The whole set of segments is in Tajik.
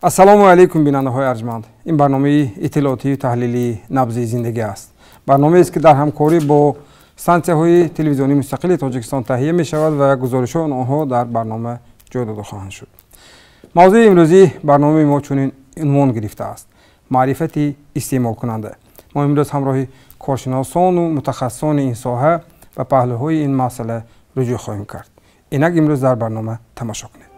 Ассалому алайкум, бинандаҳои арҷманд. Ин барномаи иттилоотию таҳлилии «Набзи зиндагӣ» аст. Барномаест, ки дар ҳамкорӣ бо стансияҳои телевизионии мустақили Тоҷикистон таҳия мешавад ва гузоришҳои онҳо дар барнома ҷой дода хоҳанд шуд. Мавзӯи имрӯзии барномаи мо чунин унвон гирифтааст: маърифати истеъмолкунанда. Мо имрӯз ҳамроҳи коршиносону мутахассисони ин соҳа ба паҳлӯҳои ин масъала руҷӯъ хоҳем кард. Инак, имрӯз дар барнома тамошо кунед.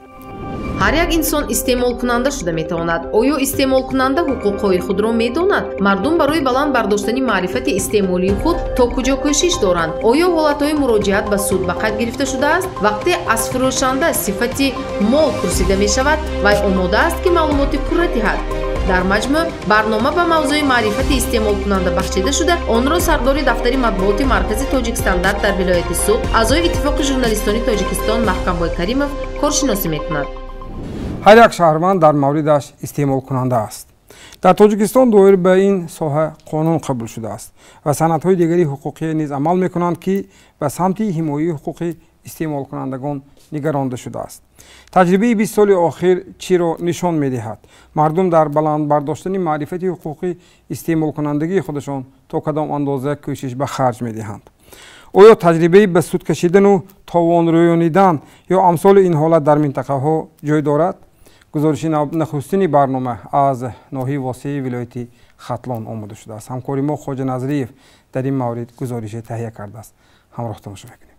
Ҳар як инсон истеъмолкунанда шуда метавонад. Оё истеъмолкунанда ҳуқуқҳои худро медонад? Мардум барои баланд бардоштани маърифати истеъмолии худ то куҷо кӯшиш доранд? Оё ҳолатҳои муроҷиат ба суд ба қайд гирифта шудааст? Вақте аз фурӯшанда сифати мол пурсида мешавад, вай омода аст, ки маълумоти пурра диҳад? Дар маҷмӯъ, барнома ба мавзӯи маърифати истеъмолкунанда бахшида шуда, онро сардори дафтари матбуоти маркази «Тоҷикстандарт» дар вилояти Суғд, аъзои Иттифоқи журналистони Тоҷикистон Маҳкамбой Каримов коршиносӣ мекунад. Ҳар як шаҳрванд дар мавридаш истеъмолкунанда аст. Дар Тоҷикистон доир ба ин соҳа қонун қабул шудааст ва санадҳои дигари ҳуқуқие низ амал мекунанд, ки ба самти ҳимояи ҳуқуқи истеъмолкунандагон нигаронда шудааст. Таҷрибаи 20 соли охир чиро нишон медиҳад? Мардум дар баланд бардоштани маърифати ҳуқуқи истеъмолкунандагии худашон то кадом андоза кӯшиш ба харҷ медиҳанд? Оё таҷрибаи ба суд кашидану товонрӯёнидан ё амсоли ин ҳолат дар минтақаҳо ҷой дорад? Гузориши нахустини барнома аз ноҳияи Восеи вилояти Хатлон омода шудааст. Ҳамкори мо Хоҷа Назриев дар ин маврид гузорише таҳия кардааст. Ҳамроҳ тамошо мекунем.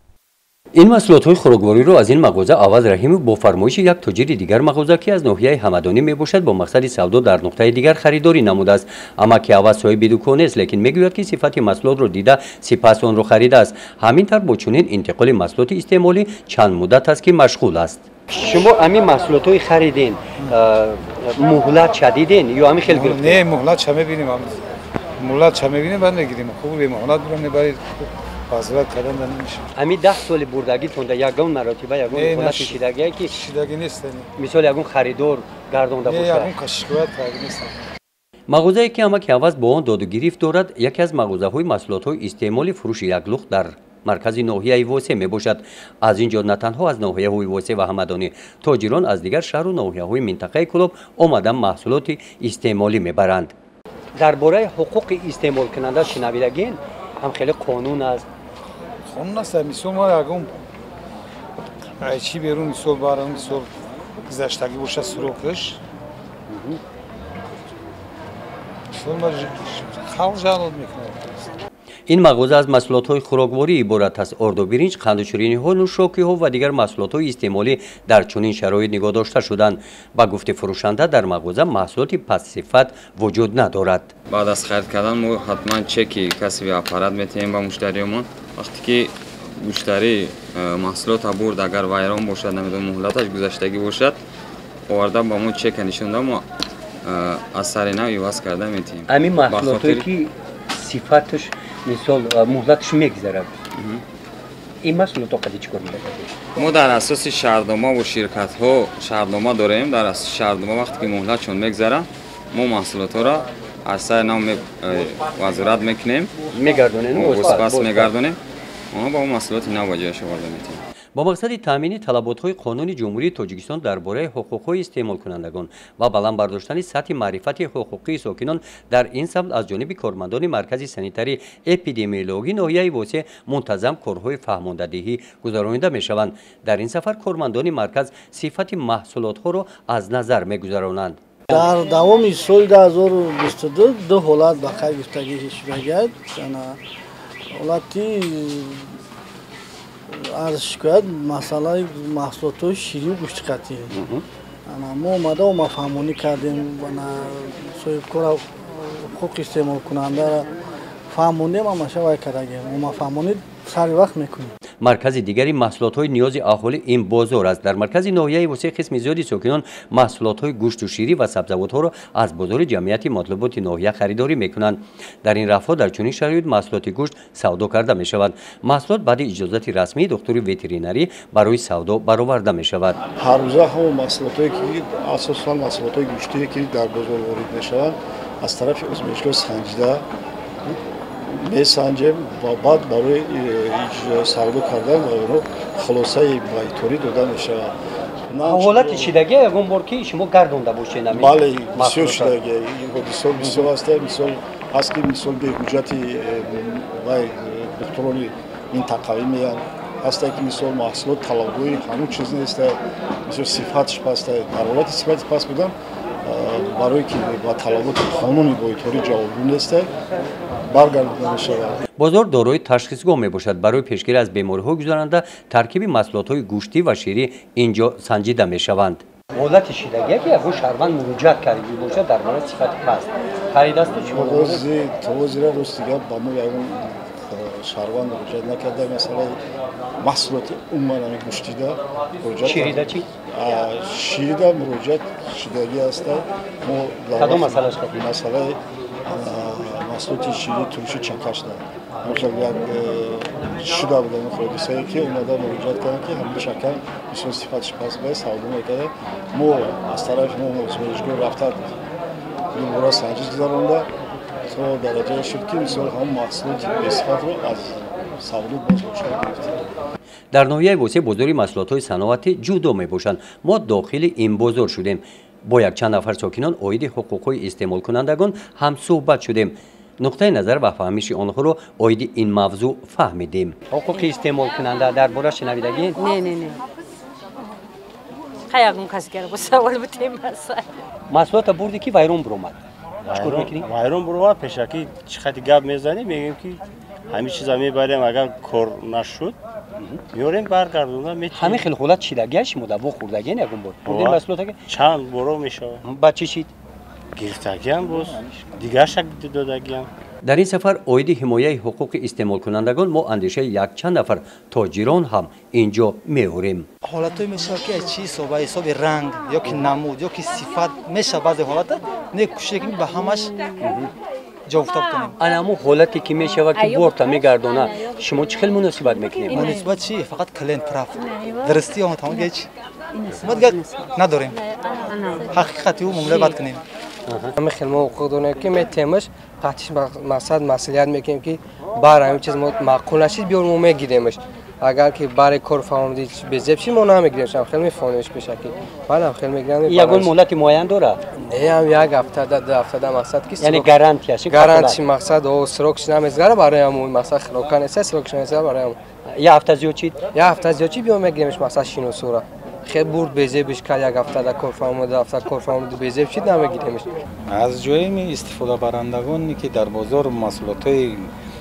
Ин маҳсулотҳои хӯроквориро аз ин мағоза Аваз Раҳимов бо фармоиши як тоҷири дигар мағоза, ки аз ноҳияи Ҳамадонӣ мебошад, бо мақсади савдо дар нуқтаи дигар харидорӣ намудааст. Амаки Аваз соҳиби дукон нест, лекин мегӯяд, ки сифати маҳсулотро дида, сипас онро харидааст. Ҳамин тавр, бо чунин интиқоли маҳсулоти истеъмолӣ чанд муддат аст, ки машғул аст. Шумо ҳамин маҳсулотҳои хариден, муҳлат шадиден ё ҳамин хел гирифтед? Не, муҳлат ша мебинем, муҳлат ша мебинем, баъд мегирем. Хуб, бемуҳлат бурам мебаред, возврат кардан намешавад. Ҳамин 10 соли бурдагитонда ягон маротиба ягон ҳолати шидагие, ки шидагӣ нест? Мисол, ягон харидор гардонда бошад? Ягон шикоят карда нест. Мағозае, ки амаки Аваз бо он доду гирифт дорад, яке аз мағозаҳои маҳсулотҳои истеъмоли фурӯши яклухт дар маркази ноҳияи Восе мебошад. Аз ин ҷо на танҳо аз ноҳияҳои Восе ва Ҳамадонӣ, тоҷирон аз дигар шаҳру ноҳияҳои минтақаи Кӯлоб омада, маҳсулоти истеъмолӣ мебаранд. Дар бораи ҳуқуқи истеъмолкунанда шинавидагин? Ҳам хеле қонун аст. Қонун аст. Мисол, мо ягон чӣ берун, мисол, барам, мисол, гузаштагӣ бошад срок аш, мисол, халқ жалоб мекунад. Ин мағоза аз маҳсулотҳои хӯрокворӣ иборат аст: орду биринҷ, қанду шириниҳо, нӯшокиҳо ва дигар маҳсулотҳои истеъмолӣ дар чунин шароит нигоҳ дошта шуданд. Ба гуфти фурӯшанда, дар мағоза маҳсулоти пастсифат вуҷуд надорад. Баъд аз харид кардан мо ҳатман чеки кассовый аппарат метиҳем ба муштариёмон. Вақте ки муштарӣ маҳсулота бурд, агар вайрон бошад, намедонам, муҳлаташ гузаштагӣ бошад, оварда ба мо чека нишон да, мо аз сари нав иваз карда метиҳем. Ҳамин маҳсулотое, ки сифаташ, мисол, муҳлаташ мегузарад, ин маҳсулотҳо қади чӣ кор мекунад? Мо дар асоси шартнома бо ширкатҳо шартнома дорем. Дар асоси шартнома, вақте ки муҳлатшон мегузарад, мо маҳсулотҳоро аз сари нав возврат мекунем. Мегардонем. Пас мегардонем онҳо, ба маҳсулоти нав ба ҷояш оварда метиҳем. Бо мақсади таъмини талаботҳои Қонуни Ҷумҳурии Тоҷикистон дар бораи ҳуқуқҳои истеъмолкунандагон ва баланд бардоштани сатҳи маърифати ҳуқуқии сокинон дар ин самт, аз ҷониби кормандони маркази санитарӣ эпидемиологии ноҳияи Восе мунтазам корҳои фаҳмондадиҳӣ гузаронида мешаванд. Дар ин сафар кормандони марказ сифати маҳсулотҳоро аз назар мегузаронанд. Дар давоми соли 2022 ду ҳолат ба қайд гирифтагӣ шудагиад. Ҳолати аз шикоят масъалаи маҳсулотҳои ширию гӯштиқатӣ. Мо омада, омафаҳмонӣ кардем, соҳибкора, ҳуқуқи истеъмолкунандаро фаҳмондем, ҳамаша вай кардагем, омафаҳмонӣ сари вақт мекунем. Маркази дигари маҳсулотҳои ниёзи аҳолӣ ин бозор аст. Дар маркази ноҳияи Восе қисми зиёди сокинон маҳсулотҳои гӯшту ширӣ ва сабзавотҳоро аз бозори ҷамъияти матлуботи ноҳия харидорӣ мекунанд. Дар ин рафҳо дар чунин шароит маҳсулоти гӯшт савдо карда мешавад. Маҳсулот баъди иҷозати расмии духтури ветеринарӣ барои савдо бароварда мешавад. Ҳаррӯза ҳамон маҳсулотое, ки асосан маҳсулотҳои гӯштие, ки дар бозор ворид мешаванд, аз тарафи озмоишгоҳ санҷида месанҷем ва баъд барои савдо кардан ба онҳо хулосаи байторӣ дода мешавад. Ҳолати шидагӣ ягон бор ки шумо гардонда бошед? Бале, бисёр шидагӣ, ин ҳодисаҳо бисёр аст. Мисол ҳаст ки мисол беҳуҷҷати вай духтурони минтақавӣ меянд, ҳастае ки мисол маҳсулот талабгӯи ҳамун чиз неста, мисол сифаташ паста. Дар ҳолати сифати паст будан, барое ки ба талаботи қонуни боиторӣ ҷавобгӯ неста, баргардонида мешавад. Бозор дорои ташхисгоҳ мебошад. Барои пешгирӣ аз бемориҳои гузаранда таркиби маҳсулотҳои гӯштӣ ва ширӣ инҷо санҷида мешаванд. Ҳолати шидагие ки ягон шаҳрванд муроҷиат карда бошад дар бораи сифати паст харидасту шумо? То ҳозира, рости гап, ба мо ягон шаҳрванд муроҷиат накарда масъалаи маҳсулоти умуман ҳами гӯштида. Ширида чӣ? Ширида муроҷиат шидагӣ аста. Мо кадом масъалаш? Масъалаи маҳсулоти шири туруши чакашда як шуда буда ҳодисае, ки омада муроҷиат карданд, ки ҳамин шакар бисёр сифаташ паст буда, савдо мекарда. Мо аз тарафи мо озмоишгоҳ рафта, дубора санҷиш гузаронда, то дараҷае шуд, ки мисол ҳамон маҳсулоти бесифатро аз савдо боз бошад гирифтем. Дар ноҳияи Восеъ бозори маҳсулотҳои саноатӣ ҷудо мебошанд. Мо дохили ин бозор шудем, бо якчанд нафар сокинон оиди ҳуқуқҳои истеъмолкунандагон ҳамсӯҳбат шудем, нуқтаи назар ва фаҳмиши онҳоро оиди ин мавзӯъ фаҳмидем. Ҳуқуқи истеъмолкунанда дар бора шунавидагӣ? Не, не, не. Ягон каси гара бо савол бутем. Маҳсулота бурдӣ ки вайрон буромад, чикор мекунӣ? Вайрон буромад, пешакӣ чӣ хати гап мезанем, мегӯем, ки ҳамин чиза мебарем, агар кор нашуд, меорем, баргардонда метавонем. Ҳамин хел ҳолат шидагия шумо да вохӯрдагиен ягон бор? Бурдем маҳсулота? Чанд боро мешавад. Ба чӣ шид? Гирифтагиам, боз дигарша додагиам. Дар ин сафар оиди ҳимояи ҳуқуқи истеъмолкунандагон мо андешаи якчанд нафар тоҷирон ҳам инҷо меорем. Ҳолатҳое мешавад, ки аз чӣ ҳисоб, ҳисоби ранг ё ки намуд ё ки сифат мешавад. Баъзе ҳолата не кӯшише кунем, ба ҳамаш ҷавоб гуфта битонем. Ана ҳамун ҳолате ки мешавад, ки борта мегардона, шумо чӣ хел муносибат мекунед? Муносибат чи? Фақат клиент прав, дурустии он тамом, ҳеч мо дигар надорем, ҳақиқати ӯ муомила бад кунем. Ҳамин хел мо ҳуқуқ дорем, ки метемаш қатиш мақсад масъулият мекунем, ки бар ҳамин чиз мо маъқул нашид, биёр, мо мегиремаш. Агар ки бари кор фаҳмиди безеб шид, мо намегиремаш, ҳам хел мефаҳмемаш пешакӣ, баъд ҳам хел мегирам. Ягон муҳлати муайян дорад? Не, ҳам як ҳафта да, 2 ҳафта да, мақсад ки яъне гарантия? Гарантия, мақсад о срок ш намезгара барои ҳамун, мақсад хирока нест, срок ш намезгара барои ҳамун. Як ҳафта зиёд чид? Як ҳафта зиёд чид, биё, мегиремаш, мақсад шиносура хел бурд, безебиш кард, як ҳафта да кор фаҳмид, 2 ҳафта кор фаҳмид, безеб шид, намегиремаш. Аз ҷоими истифодабарандагоне, ки дар бозор маҳсулотҳои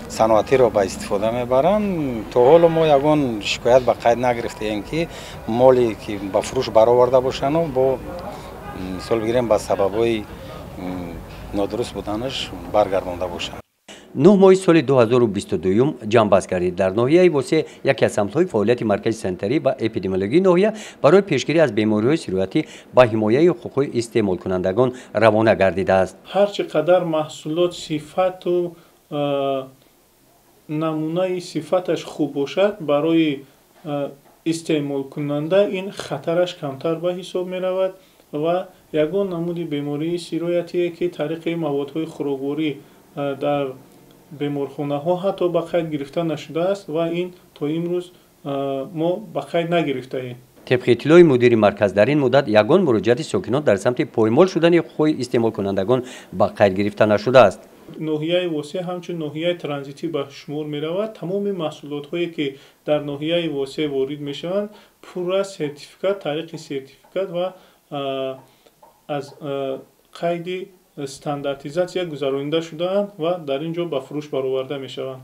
саноатиро ба истифода мебаранд, то ҳоло мо ягон шикоят ба қайд нагирифтаем, ки моле ки ба фурӯш бароварда бошану бо мисол бигирем, ба сабабҳои нодуруст буданаш баргардонда бошанд. 9 моҳи соли 2022 ҷамъбаст гардид. Дар ноҳияи Восеъ яке аз самтҳои фаъолияти маркази санитарӣ ва эпидемиологии ноҳия барои пешгирӣ аз бемориҳои сироятӣ ба ҳимояи ҳуқуқҳои истеъмолкунандагон равона гардидааст. Ҳар чӣ қадар маҳсулот сифату намунаи сифаташ хуб бошад, барои истеъмолкунанда ин хатараш камтар ба ҳисоб меравад ва ягон намуди бемории сироятие, ки тариқи маводҳои хӯрокворӣ дар беморхонаҳо ҳатто ба қайд гирифта нашудааст ва ин то имрӯз мо ба қайд нагирифтаем. Тибқи иттилои мудири марказ, дар ин муддат ягон муроҷиати сокинон дар самти поймол шудани ҳуқуқҳои истеъмолкунандагон ба қайд гирифта нашудааст. Ноҳияи Восеъ ҳамчун ноҳияи транзитӣ ба шумор меравад. Тамоми маҳсулотҳое, ки дар ноҳияи Восеъ ворид мешаванд, пурра сертификат, тариқи сертификат ва аз қайди стандартизатсия гузаронида шудаанд ва дар ин ҷо ба фурӯш бароварда мешаванд.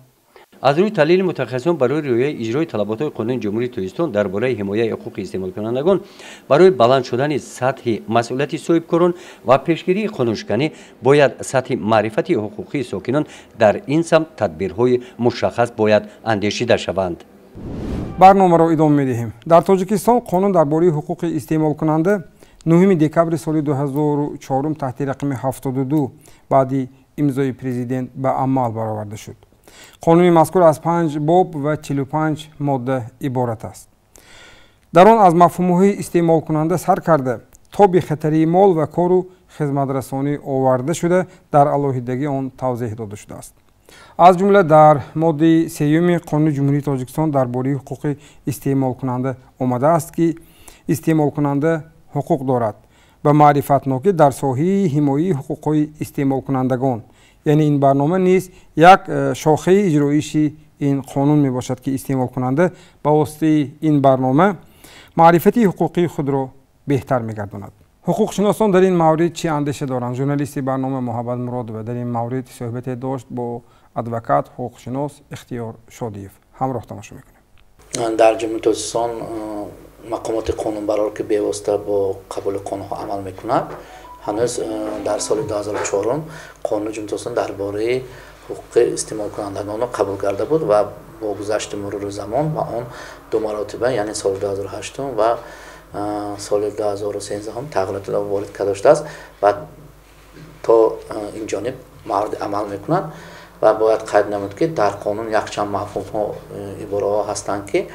Аз рӯи таҳлили мутахассисон, барои риояи иҷрои талаботҳои қонуни Ҷумҳурии Тоҷикистон дар бораи ҳимояи ҳуқуқи истеъмолкунандагон, барои баланд шудани сатҳи масъулияти соҳибкорон ва пешгирии қонуншиканӣ бояд сатҳи маърифати ҳуқуқии сокинон дар ин самт тадбирҳои мушаххас бояд андешида шаванд. Барномаро идома медиҳем. Дар Тоҷикистон қонун дар бораи ҳуқуқи истеъмолкунанда 9 декабри соли 2004 таҳти рақами 72 баъди имзои президент ба амал бароварда шуд. Қонуни мазкур аз 5 боб ва 45 модда иборат аст. Дар он аз мафҳумҳои истеъмолкунанда сар карда то бехатарии мол ва кору хизматрасонӣ оварда шуда, дар алоҳидагӣ он тавзеҳ дода шудааст. Аз ҷумла дар моддаи 3-юми Қонуни Ҷумҳурии Тоҷикистон дар бораи ҳуқуқи истеъмолкунанда омадааст, ки Истеъмолкунанда ҳуқуқ дорад ба маърифатнокӣ дар соҳаи ҳимояи ҳуқуқҳои истеъмолкунандагон. Яъне ин барнома низ як шохаи иҷроиши ин қонун мебошад, ки истеъмолкунанда ба воситаи ин барнома маърифати ҳуқуқии худро беҳтар мегардонад. Ҳуқуқшиносон дар ин маврид чӣ андеша доранд? Журналисти барнома Муҳаббат Муродова дар ин маврид суҳбате дошт бо адвокат, ҳуқуқшинос Ихтиёр Шодиев. Ҳамроҳ тамошо мекунем. Дар Ҷумҳурии Тоҷикистон мақомоти қонунбарор, ки бевосита бо қабули қонунҳо амал мекунад, ҳанӯз дар соли 2004 қонуни Ҷумҳурии Тоҷикистон дар бораи ҳуқуқи истеъмолкунандагонро қабул карда буд ва бо гузашти мурури замон ба он ду маротиба, яъне соли 2008 ва соли 2013 тағйиротро ворид карда шудааст ва то ин ҷониб мавриди амал мекунад. Ва бояд қайд намуд, ки дар қонун якчанд мафҳумҳо, ибораҳо ҳастанд, ки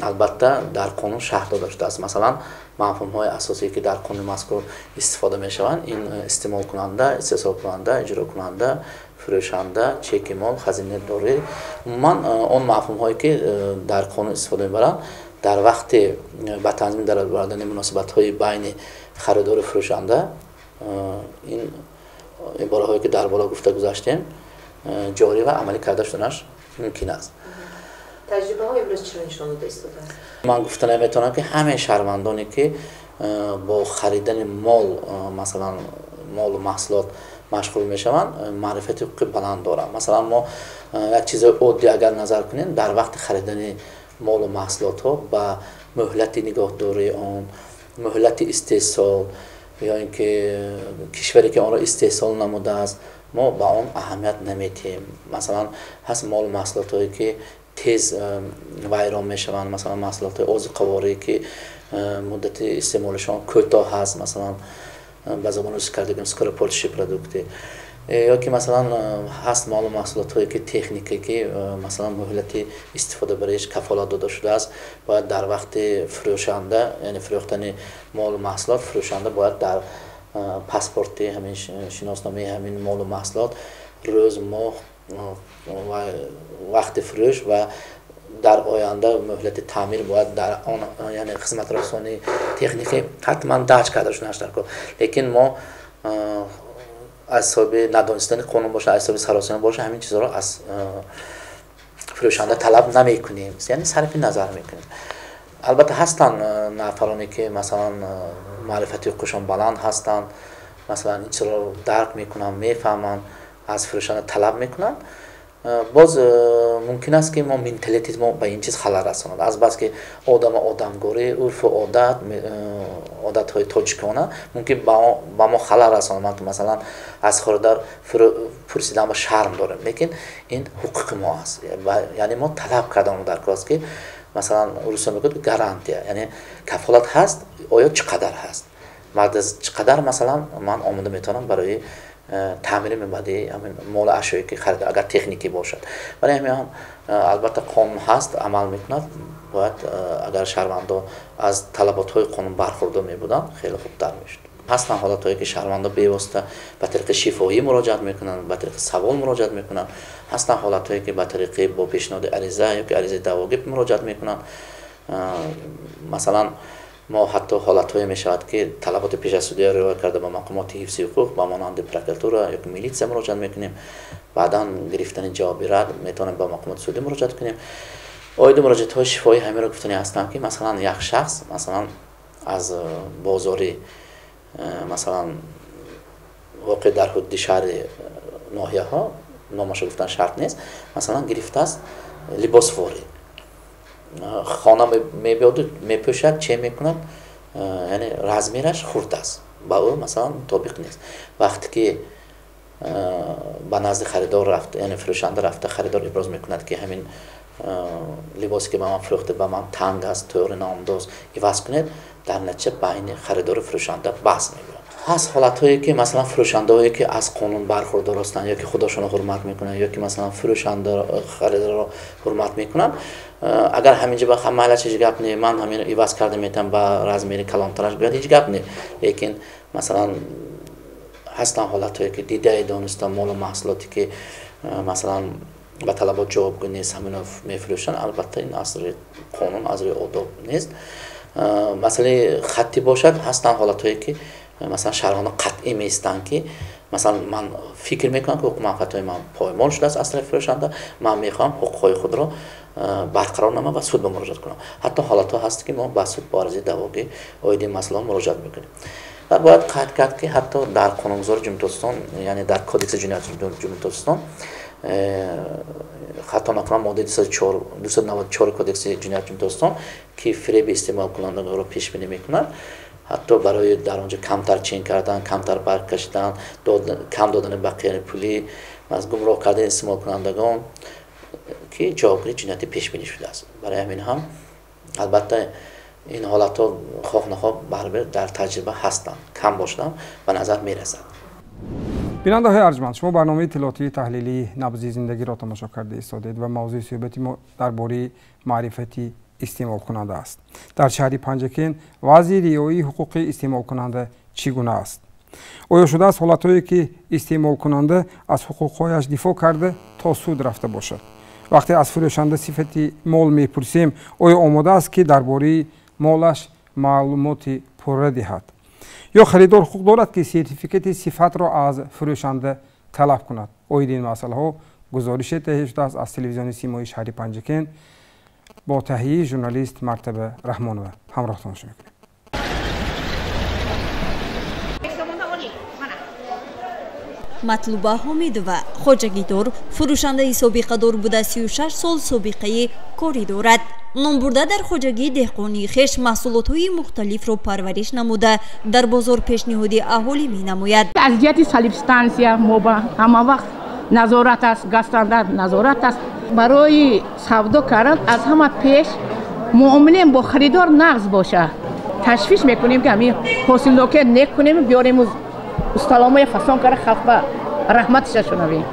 албатта дар қонун шарҳ дода шудааст. Масалан, мафҳумҳои асосие, ки дар қонуни мазкур истифода мешаванд, ин истеъмолкунанда, истеҳсолкунанда, иҷрокунанда, фурӯшанда, чеки мол, хазинадорӣ. Умуман, он мафҳумҳое, ки дар қонун истифода мебаранд, дар вақти ба танзим даровардани муносибатҳои байни харидору фурӯшанда, ин ибораҳое, ки дар боло гуфта гузаштем, ҷорӣ ва амалӣ карда шуданаш мумкин аст. Таҷрибаҳо имрӯз чиро нишон дода истодааст? Ман гуфта наметавонам, ки ҳамаи шаҳрвандоне, ки бо харидани мол, масалан, молу маҳсулот машғул мешаванд, маърифати ҳуқуқи баланд доранд. Масалан, мо як чизи оддӣ агар назар кунем, дар вақти харидани молу маҳсулотҳо ба муҳлати нигоҳдории он, муҳлати истеҳсол ё ин ки кишваре, ки онро истеҳсол намудааст, мо ба он аҳамият намедиҳем. Масалан, ҳаст молу маҳсулотҳое, ки тез вайрон мешаванд, масалан, маҳсулотҳои озуқаворӣ, ки муддати истеъмолашон кӯтоҳ ҳаст, масалан, ба забони русӣ карда гӯем, скоропортящие продукты, ё ки масалан, ҳаст молу маҳсулотҳое, ки техника, ки масалан, муҳлати истифодабариш кафолат дода шудааст. Бояд дар вақти фурӯшанда, яъне фурӯхтани молу маҳсулот, фурӯшанда бояд дар паспорти ҳамин, шиносномаи ҳамин молу маҳсулот рӯз, моҳ ва вақти фурӯш ва дар оянда муҳлати таъмир бояд дар он, яъне хизматрасонии техникӣ ҳатман дарҷ карда шуданаш дар кор. Лекин мо аз ҳисоби надонистани қонун бошад, аз ҳисоби саросима бошад, ҳамин чизҳоро аз фурӯшанда талаб намекунем, яъне сарфи назар мекунем. Албатта, ҳастанд нафароне, ки масалан, маърифати ҳуқуқшон баланд ҳастанд, масалан, ин чизро дарк мекунанд, мефаҳманд, аз фурӯшанда талаб мекунанд. Боз мумкин аст, ки мо менталитети мо ба ин чиз халал расонад, азбаски одама одамгорӣ, урфу одат, одатҳои тоҷикона мумкин ба мо халал расонад. Масалан, аз харидор пурсидан ба шарм дорем, лекин ин ҳуқуқи мо аст, яъне мо талаб кардан дар кор аст, ки масалан, русо мегӯяд, гарантия, яъне кафолат ҳаст, оё чӣ қадар ҳаст, баъд аз чӣ қадар, масалан, ман омода метавонам барои таъмири мебаъди ҳамин молу ашёе, ки харида, агар техникӣ бошад. Барои ҳамин ҳам албатта қонун ҳаст, амал мекунад. Бояд агар шаҳрвандо аз талаботҳои қонун бархурдор мебуданд, хеле хубтар мешуд. Ҳастанд ҳолатҳое, ки шаҳрвандо бевосита ба тариқи шифоҳӣ муроҷиат мекунанд, ба тариқи савол муроҷиат мекунанд. Ҳастанд ҳолатҳое, ки ба тариқи бо пешниҳоди ариза ё ки аризаи даъвогӣ муроҷиат мекунанд. Масалан, мо ҳатто ҳолатҳое мешавад, ки талаботи пеш аз судия риоя карда, ба мақомоти ҳифзи ҳуқуқ, ба монанди прокуратура ё ки милитсия муроҷиат мекунем. Баъдан гирифтани ҷавоби рад метавонем ба мақомоти судӣ муроҷиат кунем. Оиди муроҷиатҳои шифоҳӣ ҳаминро гуфтанӣ ҳастам, ки масалан, як шахс, масалан, аз бозори, масалан, воқеъ дар ҳудуди шаҳри ноҳияҳо, номашо гуфтан шарт нест, масалан, гирифтааст либосворӣ, хона мебиёду мепӯшад, че мекунад, яъне размераш хурд аст, ба ӯ, масалан, мутобиқ нест. Вақте ки ба назди харидор рафта, яъне фурӯшанда рафта, харидор иброз мекунад, ки ҳамин либосе, ки ба ман фурӯхта, ба ман танг аст, тӯри наомдоз, иваз кунед. Дар натиҷа байни харидору фурӯшанда баҳс мебиёд. Ҳаст ҳолатҳое, ки масалан, фурӯшандаҳое, ки аз қонун бархурдор ҳастанд, ё ки худошонро ҳурмат мекунанд, ё ки масалан, фурӯшанда харидорро ҳурмат мекунанд, агар ҳамин ҷо майлаш, ҳеҷ гап не, ман ҳаминро иваз карда метавонам ба размери калонтараш гӯяд, ҳеҷ гап не. Лекин масалан, ҳастанд ҳолатҳое, ки дидаи дониста молу маҳсулоте, ки масалан, ба талабот ҷавобгӯ нест, ҳамино мефурӯшанд. Албатта, ин аз рӯи қонун, аз рӯи одоб нест. Масъалаи хаттӣ бошад, ҳастанд ҳолатҳое ки масалан шаҳрвандон қатъӣ меистанд ки масалан ман фикр мекунам ки ҳуқуқ манфиатҳои ман поймол шудааст аз тарафи фурӯшанда, ман мехоҳам ҳуқуқҳои худро барқарор намоям ва суд ба муроҷиат кунам. Ҳатто ҳолатҳо ҳаст ки мо ба суд бо аризаи даъвогӣ оиди ин масъалаҳо муроҷиат мекунем. Ва бояд қайд кард ки ҳатто дар қонунгузори Ҷумҳурии Тоҷикистон, яъне дар Кодекси ҷиноятии Ҷумҳурии Тоҷикистон, хато накунам, моддаи 294 Кодекси ҷиноятии Ҷумҳурии Тоҷикистон ки фиреби истеъмолкунандагонро пешбинӣ мекунад, ҳатто барои дар он ҷо камтар чин кардан, камтар барқ кашидан, кам додани бақияи пулӣ, аз гумроҳ кардани истеъмолкунандагон ки ҷавобгӯии ҷиноятӣ пешбинӣ шудааст. Барои ҳамин ҳам албатта ин ҳолатҳо хоҳ нахоҳ баробар дар таҷриба ҳастанд, кам бошанд ба назар мерасад. Бинандаҳои арҷманд, шумо барномаи иттилоотии таҳлилии набзи зиндагиро тамошо карда истодед ва мавзӯи суҳбати мо дар бораи маърифати истеъмолкунанда аст. Дар шаҳри Панҷакент вазъи риояи ҳуқуқи истеъмолкунанда чӣ гуна аст? Оё шудааст ҳолатҳое ки истеъмолкунанда аз ҳуқуқҳояш дифоъ карда то суд рафта бошад? Вақте аз фурӯшанда сифати мол мепурсем, оё омода аст ки дар бораи молаш маълумоти пурра диҳад? Ё харидор ҳуқуқ дорад ки сертификати сифатро аз фурӯшанда талаб кунад? Оиди ин масъалаҳо гузорише таҳия шудааст аз телевизиони симои шаҳри Панҷакент бо таҳияи журналист Мартаба Раҳмонова. Ҳамроҳ тамошо мекунем. Матлуба Ҳомидова хоҷагидор, фурӯшандаи собиқадор буда 36 сол собиқаи корӣ дорад. Номбурда дар хоҷагии деҳқонии хеш маҳсулотҳои мухталифро парвариш намуда дар бозор пешниҳоди аҳолӣ менамояд. Аз ҷиҳати санэпидстансия мо ба ҳама вақт назорат аст, гастандарт назорат аст. Барои савдо кардан аз ҳама пеш муомилаем бо харидор нағз бошад. Ташвиш мекунем ки ҳамин ҳосилнокия некунем, биёрем усталомоя фасон карда халқ ба раҳматша шунавем.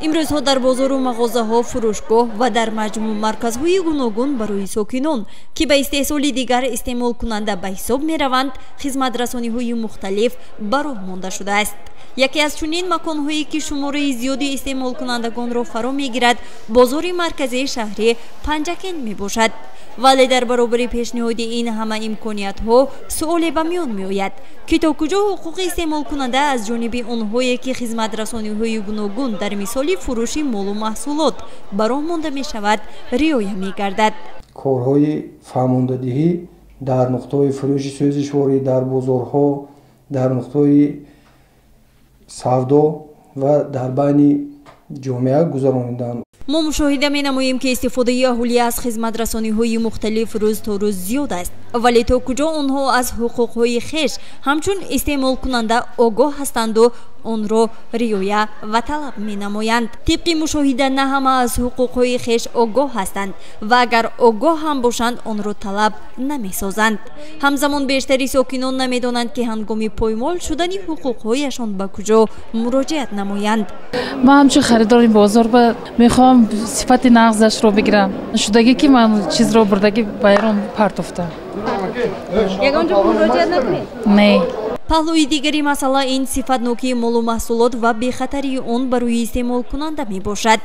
Имрӯзҳо дар бозору мағозаҳо, фурӯшгоҳ ва дар маҷмӯъ марказҳои гуногун барои сокинон, ки ба истеҳсоли дигар истеъмолкунанда ба ҳисоб мераванд, хизматрасониҳои мухталиф ба роҳ монда шудааст. Яке аз чунин маконҳое ки шумораи зиёди истеъмолкунандагонро фаро мегирад, бозори марказии шаҳри Панҷакент мебошад. Вале дар баробари пешниҳоди ин ҳама имкониятҳо суоле ба миён меояд, ки то куҷо ҳуқуқи истеъмолкунанда аз ҷониби онҳое ки хизматрасониҳои гуногун дар мисоли фурӯши молу маҳсулот ба роҳ монда мешавад, риоя мегардад. Корҳои фаҳмондадиҳӣ дар нуқтаҳои фурӯши сӯзишворӣ, дар бозорҳо, дар нуқтаҳои савдо ва дар байни ҷомеа гузарониданд. Мо мушоҳида менамоем ки истифодаи аҳолӣ аз хизматрасониҳои мухталиф рӯз то рӯз зиёд аст, вале то куҷо онҳо аз ҳуқуқҳои хеш ҳамчун истеъмолкунанда огоҳ ҳастанду онро риоя ва талаб менамоянд. Тибқи мушоҳида на ҳама аз ҳуқуқҳои хеш огоҳ ҳастанд ва агар огоҳ ҳам бошанд, онро талаб намесозанд. Ҳамзамон бештари сокинон намедонанд ки ҳангоми поймол шудани ҳуқуқҳояшон ба куҷо муроҷиат намоянд. Ман ҳамчун харидори бозор мехоҳам сифати нағзашро бигирам. Шудагӣ ки ман чизро бурдагӣ байрон партофтам. Ягон ҷо муроҷиат накунед? Не. Паҳлӯи дигари масъала ин сифатнокии молу маҳсулот ва бехатарии он барои истеъмолкунанда мебошад.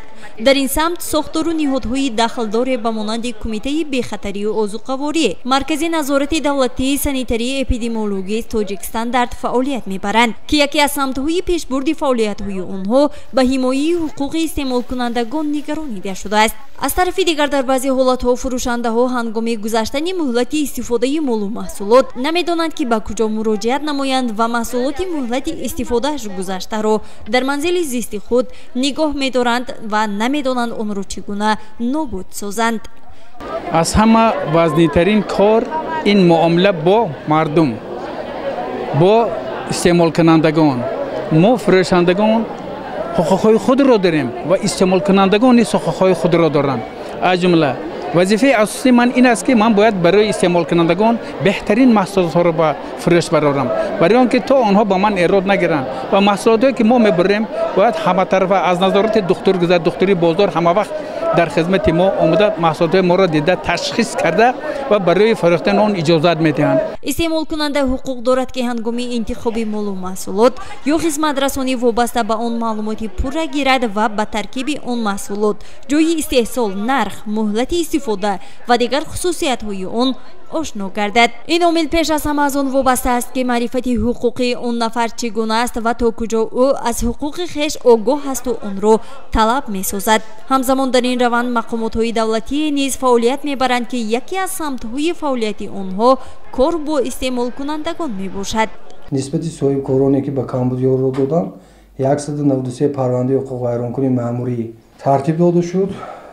Дар ин самт сохтору ниҳодҳои дахлдоре ба монанди Кумитаи бехатарию озуқаворӣ, Маркази назорати давлатии санитарии эпидемиологии Тоҷикстандарт фаъолият мебаранд, ки яке аз самтҳои пешбурди фаъолиятҳои онҳо ба ҳимояи ҳуқуқи истеъмолкунандагон нигаронида шудааст. Аз тарафи дигар, дар баъзе ҳолатҳо фурӯшандаҳо ҳангоми гузаштани муҳлати истифодаи молу маҳсулот намедонанд, ки ба куҷо муроҷиат намоянд ва маҳсулоти муҳлати истифодааш гузаштаро дар манзили зисти худ нигоҳ медоранд ва намедонанд онро чӣ гуна нобуд созанд. Аз ҳама вазнитарин кор ин муомила бо мардум, бо истеъмолкунандагон. Мо фурӯшандагон ҳуқуқҳои худро дорем ва истеъмолкунандагон низ ҳуқуқҳои худро доранд. Аз ҷумла вазифаи асосии ман ин аст, ки ман бояд барои истеъмолкунандагон беҳтарин маҳсулотҳоро ба фурӯш барорам, барои он ки то онҳо ба ман эрод нагиранд ва маҳсулотҳое ки мо мебурем бояд ҳаматарафа аз назорати духтур гузарад. Духтури бозор ҳама вақт дар хизмати мо омода, маҳсулотҳои моро дида, ташхис карда ва барои фурӯхтани он иҷозат медиҳанд. Истеъмолкунанда ҳуқуқ дорад, ки ҳангоми интихоби молу маҳсулот ё хизматрасонӣ вобаста ба он маълумоти пурра гирад ва ба таркиби он маҳсулот, ҷойи истеҳсол, нарх, муҳлати истифода ва дигар хусусиятҳои он ошно гардад. Ин омил пеш аз ҳама аз он вобаста аст, ки маърифати ҳуқуқии он нафар чӣ гуна аст ва то куҷо ӯ аз ҳуқуқи хеш огоҳ асту онро талаб месозад. Ҳамзамон дар ин раванд мақомотҳои давлатие низ фаъолият мебаранд, ки яке аз самтҳои фаъолияти онҳо кор бо истеъмолкунандагон мебошад. Нисбати соҳибкороне, ки ба камбудиҳо роҳ доданд, 193 парвандаи ҳуқуқвайронкунии маъмурӣ тартиб дода шуд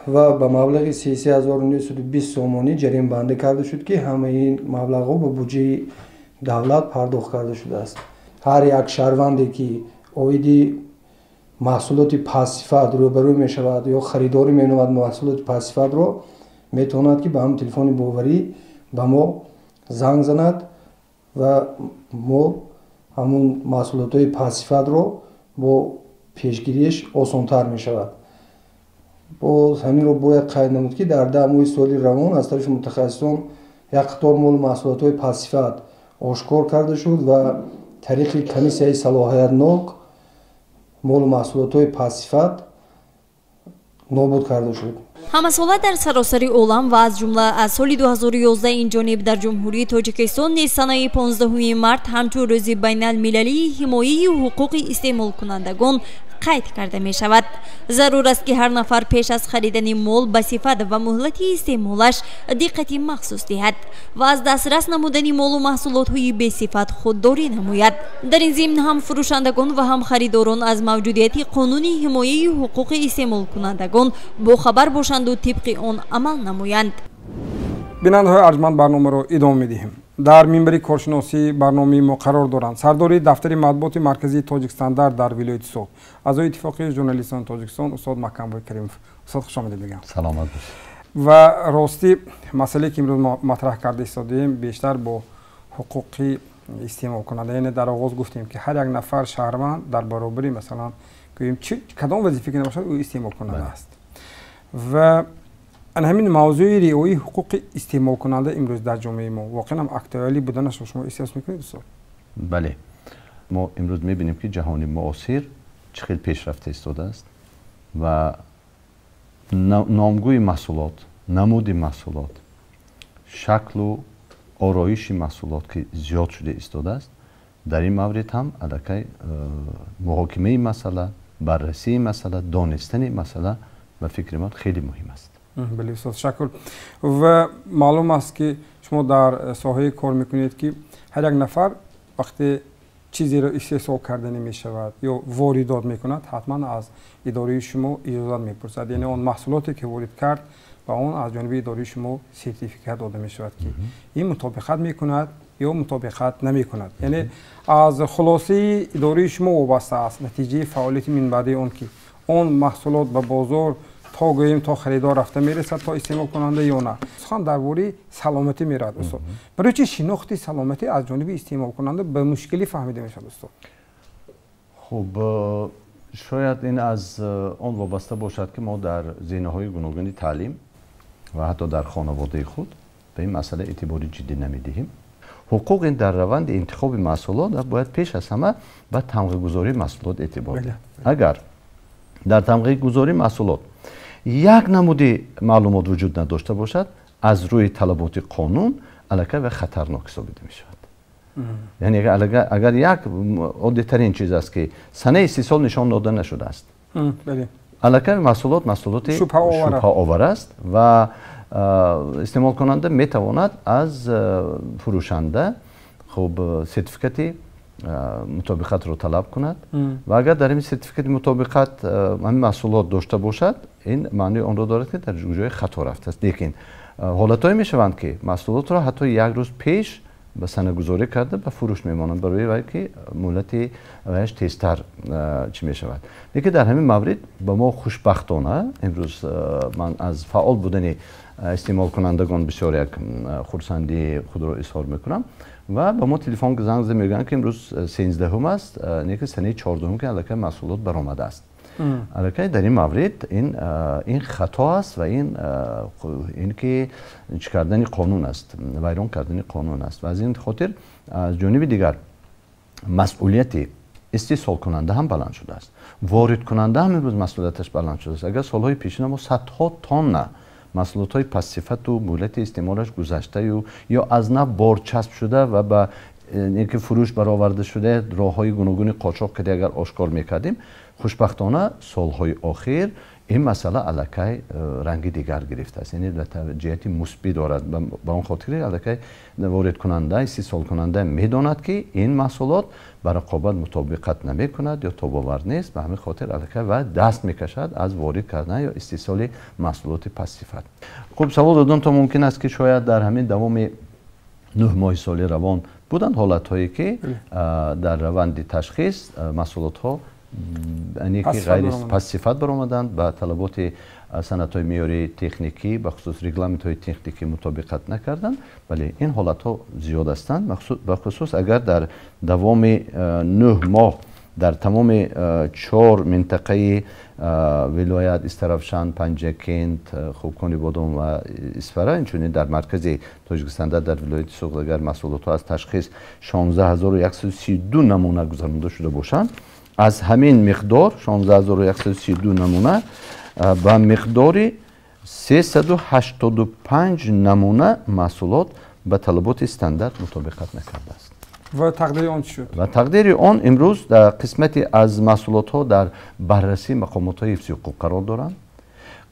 ва ба маблағи 33920 сомонӣ ҷаримабандӣ карда шуд, ки ҳамаи ин маблағҳо ба буҷаи давлат пардохт карда шудааст. Ҳар як шаҳрванде, ки оиди маҳсулоти пастсифат рӯбарӯ мешавад ё харидорӣ менамояд маҳсулоти пастсифатро, метавонад, ки ба ҳамин телефони боварӣ ба мо занг занад ва мо ҳамун маҳсулотҳои пастсифатро бо пешгириаш осонтар мешавад. Боз ҳаминро бояд қайд намуд, ки дар 10 моҳи соли равон аз тарафи мутахассисон як қатор молу маҳсулотҳои пастсифат ошкор карда шуд ва тариқи комиссияи салоҳиятнок молу маҳсулотҳои пастсифат нобуд карда шуд. Ҳамасола дар саросари олам ва аз ҷумла аз соли 2011 ин ҷониб дар Ҷумҳурии Тоҷикистон низ санаи 15 март ҳамчун рӯзи байналмилалии ҳимояи ҳуқуқи истеъмолкунандагон қайд карда мешавад. Зарур аст, ки ҳар нафар пеш аз харидани мол ба сифат ва муҳлати истеъмолаш диққати махсус диҳад ва аз дастрас намудани молу маҳсулотҳои бесифат худдорӣ намояд. Дар ин зимн ҳам фурӯшандагон ва ҳам харидорон аз мавҷудияти қонуни ҳимояи ҳуқуқи истеъмолкунандагон бохабар бошанду тибқи он амал намоянд. Бинандаҳои арҷманд, барномаро идома медиҳем. Дар минбари коршиносии барномаи мо қарор доранд сардори дафтари матбуоти марказии Тоҷикстандарт дар вилояти Суғд, аъзои иттифоқи журналистони Тоҷикистон устод Маҳкамбой Каримов. Устод, хуш омадед мегӯям. Саломат бошед. Ва ростӣ масъалае, ки имрӯз мо матраҳ карда истодаем, бештар бо ҳуқуқи истеъмолкунанда, яъне дар оғоз гуфтем, ки ҳар як нафар шаҳрванд дар баробари, масалан, гӯем, кадом вазифа ки набошад, ӯ истеъмолкунанда аст. Ва ҳамин мавзӯи риояи ҳуқуқи истеъмолкунанда имрӯз дар ҷомеаи мо воқеан ҳам актуалӣ буданашро шумо эҳсос мекунед, устод? Бале, мо имрӯз мебинем, ки ҷаҳони муосир чӣ хел пешрафта истодааст ва номгӯи маҳсулот, намуди маҳсулот, шаклу ороиши маҳсулот, ки зиёд шуда истодааст. Дар ин маврид ҳам аллакай муҳокимаи масъала, баррасии масъала, донистани масъала ба фикри ман хеле муҳим аст. Бале, устод, ташаккур. Ва маълум аст, ки шумо дар соҳае кор мекунед, ки ҳар як нафар вақте чизеро истеҳсол карданӣ мешавад ё воридот мекунад, ҳатман аз идораи шумо иҷозат мепурсад. Яъне он маҳсулоте, ки ворид кард, ба он аз ҷониби идораи шумо сертификат дода мешавад, ки ин мутобиқат мекунад ё мутобиқат намекунад. Яъне аз хулосаи идораи шумо вобаста аст натиҷаи фаъолияти минбаъдаи он, ки он маҳсулот ба бозор то гӯем то харидор рафта мерасад, то истеъмолкунанда ё на. Сухан дар бораи саломатӣ меравад, устод. Барои чи шинохти саломатӣ аз ҷониби истеъмолкунанда ба мушкилӣ фаҳмида мешавад, устод? Хуб, шояд ин аз он вобаста бошад, ки мо дар зинаҳои гуногуни таълим ва ҳатто дар хонаводаи худ ба ин масъала эътибори ҷиддӣ намедиҳем. Ҳуқуқ ин дар раванди интихоби маҳсулот бояд пеш аз ҳама ба тамғагузории маҳсулот эътибор диҳад. Агар дар тамғагузории маҳсулот як намуди маълумот вуҷуд надошта бошад, аз рӯи талаботи қонун аллакай ва хатарнок ҳисобида мешавад. Яъне агар як оддитарин чиз аст, ки санаи истеҳсол нишон дода нашудааст, аллакай маҳсулот маҳсулоти шубҳаовар аст ва истеъмолкунанда метавонад аз фурӯшанда хуб сертификати мутобиқатро талаб кунад ва агар дар ин сертификати мутобиқат ҳамин маҳсулот дошта бошад, ин маънии онро дорад, ки дар ҷои хато рафтааст. Лекин ҳолатҳое мешаванд, ки маҳсулотро ҳатто як рӯз пеш ба санагузорӣ карда ба фурӯш мемонанд, барои вай ки муҳлати ваяш тезтар чӣ мешавад. Лекин дар ҳамин маврид ба мо хушбахтона имрӯз ман аз фаъол будани истеъмолкунандагон бисёр як хурсандии худро изҳор мекунам ва ба мо телефон занг зада мегӯянд, ки имрӯз 13-ум аст, не ки санаи 14-ум ки аллакай маҳсулот баромадааст. Аллакай дар ин маврид ин хато аст ва ин ки чӣ кардани қонун аст, вайрон кардани қонун аст. Ва аз ин хотир аз ҷониби дигар масъулияти истеҳсолкунанда ҳам баланд шудааст, воридкунанда ҳам имрӯз масъулияташ баланд шудааст. Агар солҳои пешина мо садҳо тонна Маҳсулотҳои пастсифату муҳлати истеъмолаш гузаштаю ё аз нав борчасб шуда ва ба ки фурӯш бароварда шуда роҳҳои гуногуни қочоқ карда агар ошкор мекардем, хушбахтона солҳои охир ин масъала аллакай ранги дигар гирифтааст, яъне ҷиҳати мусбӣ дорад. Ба он хотири аллакай воридкунанда, истеҳсолкунанда медонад, ки ин маҳсулот ба рақобат мутобиқат намекунад ё тобовар нест. Ба ҳамин хотир аллакай ва даст мекашад аз ворид кардан ё истеҳсоли маҳсулоти пастсифат. Хуб, савол додам то мумкин аст, ки шояд дар ҳамин давоми 9 моҳи соли равон буданд ҳолатҳое, ки дар раванди ташхис маҳсулотҳо пастсифат баромаданд, ба талаботи санадҳои меъёрии техникӣ, бахусус регламентҳои техникӣ мутобиқат накарданд. Бале, ин ҳолатҳо зиёд ҳастанд, бахусус агар дар давоми 9 моҳ дар тамоми 4 минтақаи вилоят Истаравшан, Панҷакент, Хубкони Бодом ва Исфара, инчунин дар маркази Тоҷикистон дар вилояти Суғд агар маҳсулотҳо аз ташхис 16132 намуна гузаронда шуда бошанд, аз ҳамин миқдор 16132 намуна ба миқдори 385 намуна маҳсулот ба талаботи стандарт мутобиқат накардааст. Ва тақдири он чӣ шуд? Ва тақдири он имрӯз дар қисмати аз маҳсулотҳо дар баррасии мақомотҳои ҳифзи ҳуқуқ қарор доранд.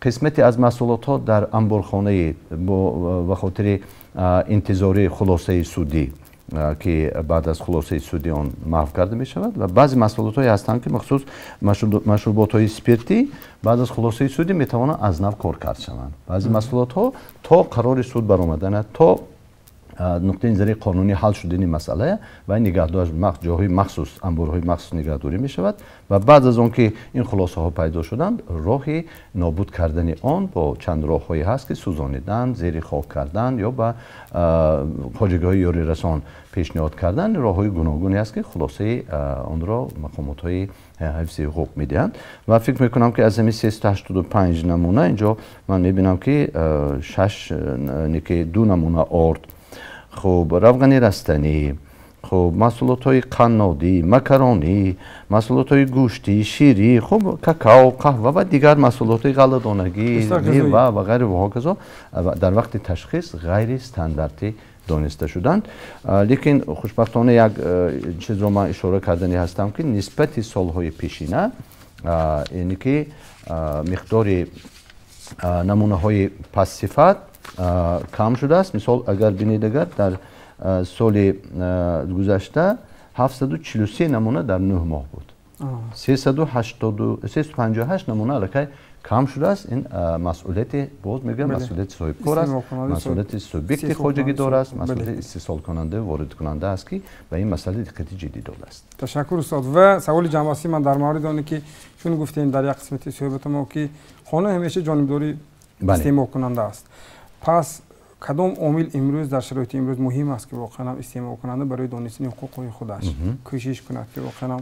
Қисмати аз маҳсулотҳо дар анборхонаи ба хотири интизории хулосаи судӣ, ки баъд аз хулосаи судӣ он маҳв карда мешавад, ва баъзе маҳсулотҳое ҳастанд, ки махсус машруботҳои спиртӣ баъд аз хулосаи судӣ метавонанд аз нав кор кард шаванд. Баъзе маҳсулотҳо то қарори суд баромадана, то нуқтаи назари қонунӣ ҳал шудани масъала ва нигаҳдораш ҷойҳои махсус, анборҳои махсус нигаҳдорӣ мешавад ва баъд аз он ки ин хулосаҳо пайдо шуданд, роҳи нобуд кардани он бо чанд роҳҳое ҳаст, ки сӯзонидан, зери хок кардан ё ба хоҷагиҳои ёрирасон пешниҳод кардан, роҳҳои гуногуне аст, ки хулосаи онро мақомотҳои ҳифзи ҳуқуқ медиҳанд. Ва фикр мекунам, ки аз ҳамин 385 намуна инҷо ман мебинам, ки 2 намуна орд, хуб, равғани растанӣ, хуб, маҳсулотҳои қаннодӣ, макаронӣ, маҳсулотҳои гӯштӣ, ширӣ, хуб, какао, қаҳва ва дигар маҳсулотҳои ғалладонагӣ, мева ва ғайра ва ҳоказо дар вақти ташхис ғайристандартӣ дониста шуданд. Лекин хушбахтона як чизро ман ишора кардани ҳастам, ки нисбати солҳои пешина, яъне ки миқдори намунаҳои пастсифат кам шудааст. Мисол, агар бинед, агар дар соли гузашта 743 намуна дар 9 моҳ буд, 358 намуна аллакай кам шудааст. Ин масъулияти, боз мегӯям, масъулияти соҳибкор аст, масъулияти субъекти хоҷагидор аст, масъулияти истеҳсолкунанда ва воридкунанда аст, ки ба ин масъала диққати ҷиддӣ додааст. Ташаккур, устод. Ва саволи ҷамъбастии ман дар мавриди оне, ки чун гуфтем дар як қисмати суҳбати мо, ки қонун ҳамеша ҷонибдори истеъмолкунанда аст, пас кадом омил имрӯз дар шароити имрӯз муҳим аст, ки воқеан ҳам истеъмолкунанда барои донистани ҳуқуқҳои худаш кӯшиш кунад, ки воқеан ҳам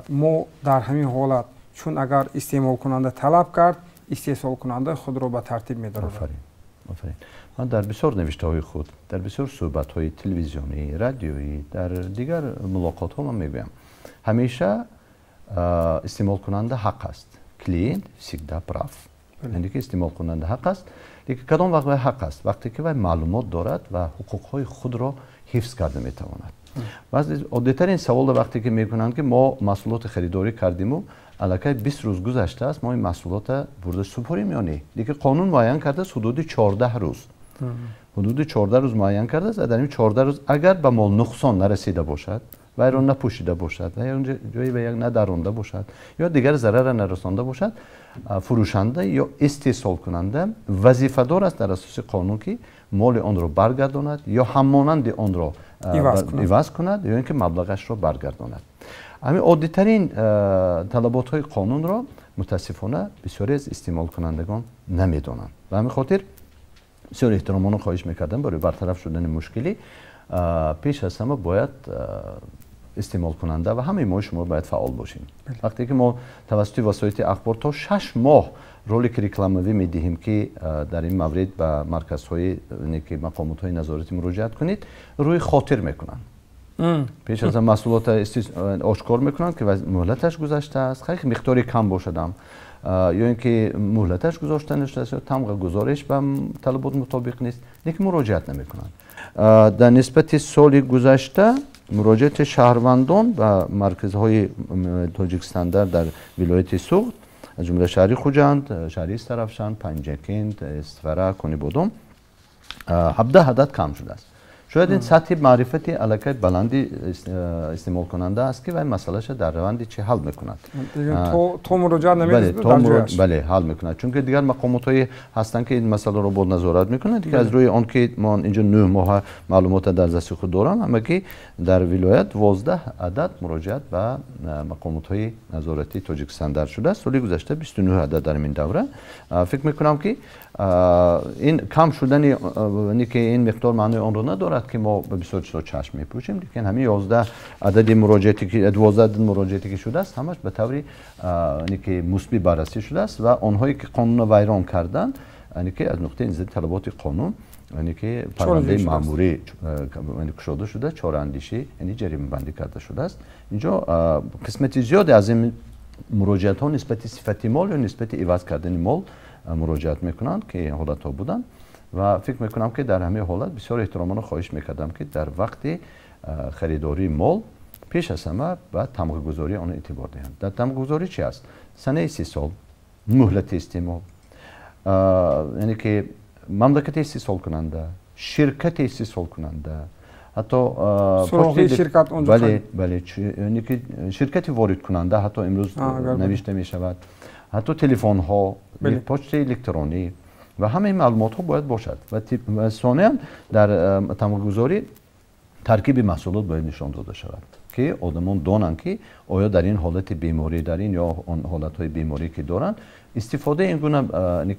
мо дар ҳамин ҳолат, чун агар истеъмолкунанда талаб кард, истеҳсолкунанда худро ба тартиб медорад? Офарин, офарин. Ман дар бисёр навиштаҳои худ, дар бисёр суҳбатҳои телевизионӣ, радиоӣ, дар дигар мулоқотҳо ман мегӯям, ҳамеша истеъмолкунанда ҳақ аст. Клиент всегда прав. Яъне ки истеъмолкунанда ҳақ аст. Лекин кадом вақт вай ҳақ аст? Вақте ки вай маълумот дорад ва ҳуқуқҳои худро ҳифз карда метавонад. Баъзе оддитарин саволро вақте ки мекунанд, ки мо маҳсулоти харидорӣ кардиму аллакай 20 рӯз гузаштааст, мо ин маҳсулотро бурда супорим ё не? Лекин қонун муайян кардааст ҳудуди 14 рӯз. Ҳудуди 14 рӯз муайян кардааст ва дар ин 14 рӯз агар ба мол нуқсон нарасида бошад, вайро напӯшида бошад, ва ҷое ба як надаронда бошад ё дигар зарарра нарасонда бошад, фурӯшанда ё истеҳсолкунанда вазифадор аст дар асоси қонун, ки моли онро баргардонад ё ҳаммонанди онро иваз кунад ё ин ки маблағашро баргардонад. Ҳамин оддитарин талаботҳои қонунро мутаассифона бисёре аз истеъмолкунандагон намедонанд. Ба ҳамин хотир бисёр эҳтиромона хоҳиш мекардам, барои бартараф шудани мушкилӣ пеш аз ҳама бояд истеъмолкунанда ва ҳамаи мо шумо бояд фаъол бошем. Вақте ки мо тавассути васоити ахбор то 6 моҳ ролики рекламавӣ медиҳем, ки дар ин маврид ба марказҳои ки мақомотҳои назоратӣ муроҷиат кунед, рӯи хотир мекунанд. Пеш аз маҳсулотро ошкор мекунанд, ки муҳлаташ гузаштааст, хеле миқдори кам бошадам, ё ин ки муҳлаташ гузошта нашудааст, ё тамғагузориш ба талабот мутобиқ нест, лекин муроҷиат намекунанд. Дар нисбати соли гузашта муроҷиати шаҳрвандон ба марказҳои Тоҷикстандарт дар вилояти Суғд, аз ҷумла шаҳри Хуҷанд, шаҳри Истаравшан, Панҷакент, Истфара, Конибодом 17 адад кам шудааст. Шояд ин сатҳи маърифати аллакай баланди истеъмолкунанда аст, ки вай масъалаша дар раванди чӣ ҳал мекунад. То муроҷиат намерасад. Бале, ҳал мекунад. Чунки дигар мақомотҳое ҳастанд, ки ин масъаларо бо назорат мекунанд. Ки аз рӯи он ки мо инҷо 9 моҳа маълумота дар дасти худ дорам, ҳамагӣ дар вилоят 12 адад муроҷиат ба мақомотҳои назоратии Тоҷикстандарт шудааст. Соли гузашта 29 адад дар ин давра. Фикр мекунам, ки ин кам шудани ки ин миқдор маънои онро надорад, ки мо ба бисёр чизҳо чашм мепӯшем, лекин ҳамин 11 адади муроҷиате ки 12 адад муроҷиате ки шудааст, ҳамаш ба таври ки мусбӣ баррасӣ шудааст ва онҳое ки қонунро вайрон карданд, ки аз нуқтаи назари талаботи қонун, ки парвандаи маъмурӣ кушода шуда, чораандешӣ, яъне ҷаримабандӣ карда шудааст. Инҷо қисмати зиёде аз ин муроҷиатҳо нисбати сифати мол ё нисбати иваз кардани мол муроҷиат мекунанд, ки ҳолатҳо буданд. Ва фикр мекунам, ки дар ҳамин ҳолат бисёр эҳтиромона хоҳиш мекардам, ки дар вақти харидории мол пеш аз ҳама ба тамғагузории он эътибор диҳанд. Дар тамғагузорӣ чи аст? Санаи истеҳсол, муҳлати истеъмол, яъне ки мамлакати истеҳсолкунанда, ширкати истеҳсолкунанда, ҳатто бале, бале, яъне ки ширкати воридкунанда ҳатто имрӯз навишта мешавад, ҳатто телефонҳо, почтаи электронӣ ва ҳамаи маълумотҳо бояд бошад. Ва сониян дар тамғагузорӣ таркиби маҳсулот бояд нишон дода шавад, ки одамон донанд, ки оё дар ин ҳолати беморӣ, дар ин ё он ҳолатҳои беморӣ ки доранд, истифодаи ин гуна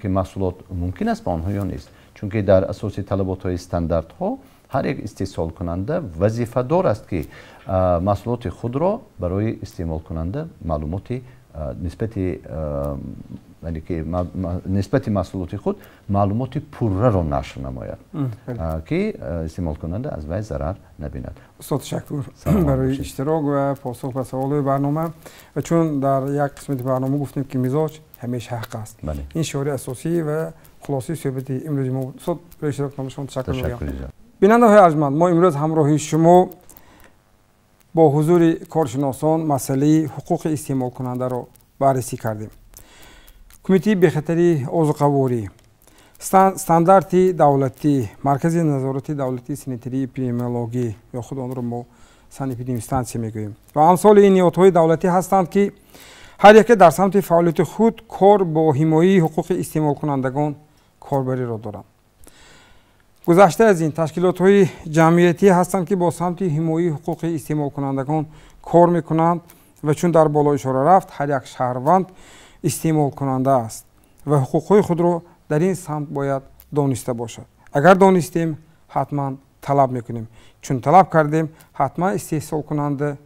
ки маҳсулот мумкин аст ба онҳо ё нест. Чунки дар асоси талаботҳои стандартҳо ҳар як истеҳсолкунанда вазифадор аст, ки маҳсулоти худро барои истеъмолкунанда маълумоти нисбати нисбати маҳсулоти худ маълумоти пурраро нашр намояд, ки истеъмолкунанда аз вай зарар набинад. Устод, ташаккур барои иштирок ва посух ба саволҳои барнома. Ва чун дар як қисмати барнома гуфтем, ки мизоҷ ҳамеша ҳақ аст, ин шиори асосӣ ва хулосаи суҳбати имрӯзи мо. Устод, барои иштирокатон шумо ташаккур мегӯям. Бинандаҳои арҷманд, мо имрӯз ҳамроҳи шумо бо ҳузури коршиносон масъалаи ҳуқуқи истеъмолкунандаро баррасӣ кардем. Кумитаи бехатарии озуқаворӣ, стандарти давлатӣ, Маркази назорати давлатии санитарии эпидемиологӣ ё худ онро мо санэпидемстансия мегӯем ва амсоли ин ниҳодҳои давлатӣ ҳастанд, ки ҳар яке дар самти фаъолияти худ кор бо ҳимояи ҳуқуқи истеъмолкунандагон корбариро доранд. Гузашта аз ин, ташкилотҳои ҷамъиятӣ ҳастанд, ки бо самти ҳимояи ҳуқуқи истеъмолкунандагон кор мекунанд ва чун дар боло ишора рафт, ҳар як шаҳрванд истеъмолкунанда аст ва ҳуқуқҳои худро дар ин самт бояд дониста бошад. Агар донистем, ҳатман талаб мекунем. Чун талаб кардем, ҳатман истеҳсолкунанда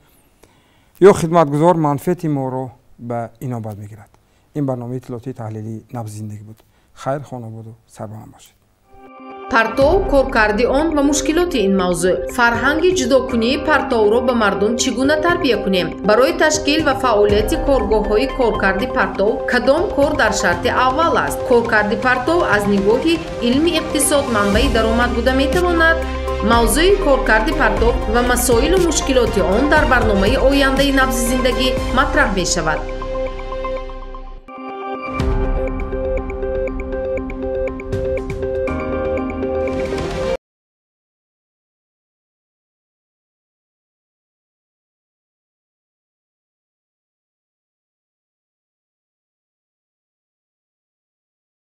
ё хидматгузор манфиати моро ба инобат мегирад. Ин барномаи иттилоотии таҳлилии Набзи зиндагӣ буд. Хайр, хонободу сарбаланд бошед. Партов, коркарди он ва мушкилоти ин мавзӯъ, фарҳанги ҷудокунии партовро ба мардум чӣ гуна тарбия кунем, барои ташкил ва фаъолияти коргоҳҳои коркарди партов кадом кор дар шарти аввал аст, коркарди партов аз нигоҳи илми иқтисод манбаи даромад буда метавонад. Мавзӯи коркарди партов ва масоилу мушкилоти он дар барномаи ояндаи Набзи зиндагӣ матраҳ мешавад.